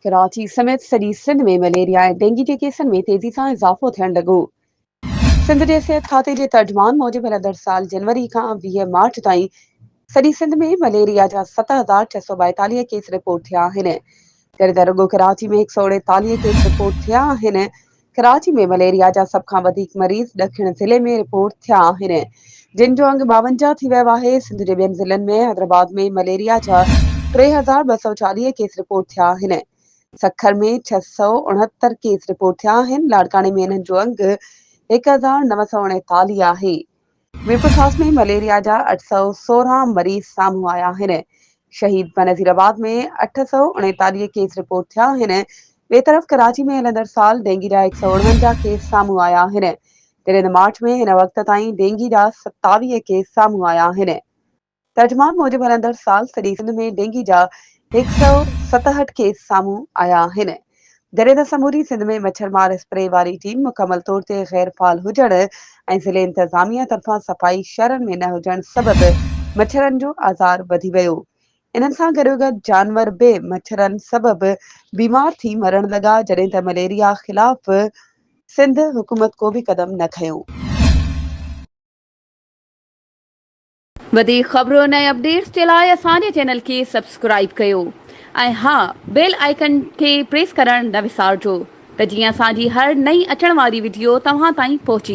ڪراچي سميت سڄي Sindh ۾ malaria ۽ dengue جي ڪيسن ۾ تيزي سان اضافو ٿيڻ لڳو. سنڌ جي صحت کاتي جي ترجمان موجب هلندڙ سال جنوري کان 20 مارچ تائين سڄي سنڌ ۾ مليريا جا 7642 ڪيس رپورٽ ٿيا آهن. جڏهن ته رڳو ڪراچي ۾ 139 ڪيس رپورٽ ٿيا آهن. ڪراچي ۾ مليريا جا سڀ کان وڌيڪ مريض ڏکڻ ضلعي ۾ رپورٽ ٿيا آهن جن جو انگ 52 ٿي ويو آهي. سنڌ جي ٻين ضلعن ۾ حيدرآباد ۾ مليريا جا 3240 ڪيس رپورٽ ٿيا آهن. سکر ۾ 669 ڪيس رپورٽ ٿيا آهن، لاڙڪاڻي ۾ انهن جو انگ 1939 آهي. ميرپورخاص ۾ مليريا جا 816 مريض سامهون آيا آهن. شهيد بينظير آباد ۾ 839 ڪيس رپورٽ ٿيا آهن. ٻئي طرف ڪراچي ۾ هلندڙ سال ڊينگي جا 149 ڪيس سامهون آيا آهن. جڏهن ته مارچ ۾ هن وقت تائين ڊينگي جا 27 ڪيس سامهون آيا آهن. ترجمان موجب هلندڙ سال سڄي سنڌ ۾ ڊينگي جا 167 ڪيس سامهون آيا آهن جڏهن ته سموري سنڌ ۾ مڇر مار اسپري واري ٽيم مڪمل طور تي غير فعال هجڻ ۽ ضلعي انتظاميا طرفان صفائي شهرن ۾ نه هجڻ سبب مڇرن جو آزار وڌي ويو انهن سان گڏوگڏ جانور به مڇرن سبب بيمار ٿي مرڻ لڳا جڏهن ته مليريا خلاف سنڌ حڪومت ڪو به قدم نه کنيو. وڌيڪ خبرن ۽ اپڊيٽس جي لاء اسان جي چينل کي سبسڪرائيب ڪيو ۽ ها بيل آئيڪن کي پريس ڪرڻ نه وسارجو ته جيئن اسان جي هر نئين اچڻ واري وڊيو توهان تائين پهچي.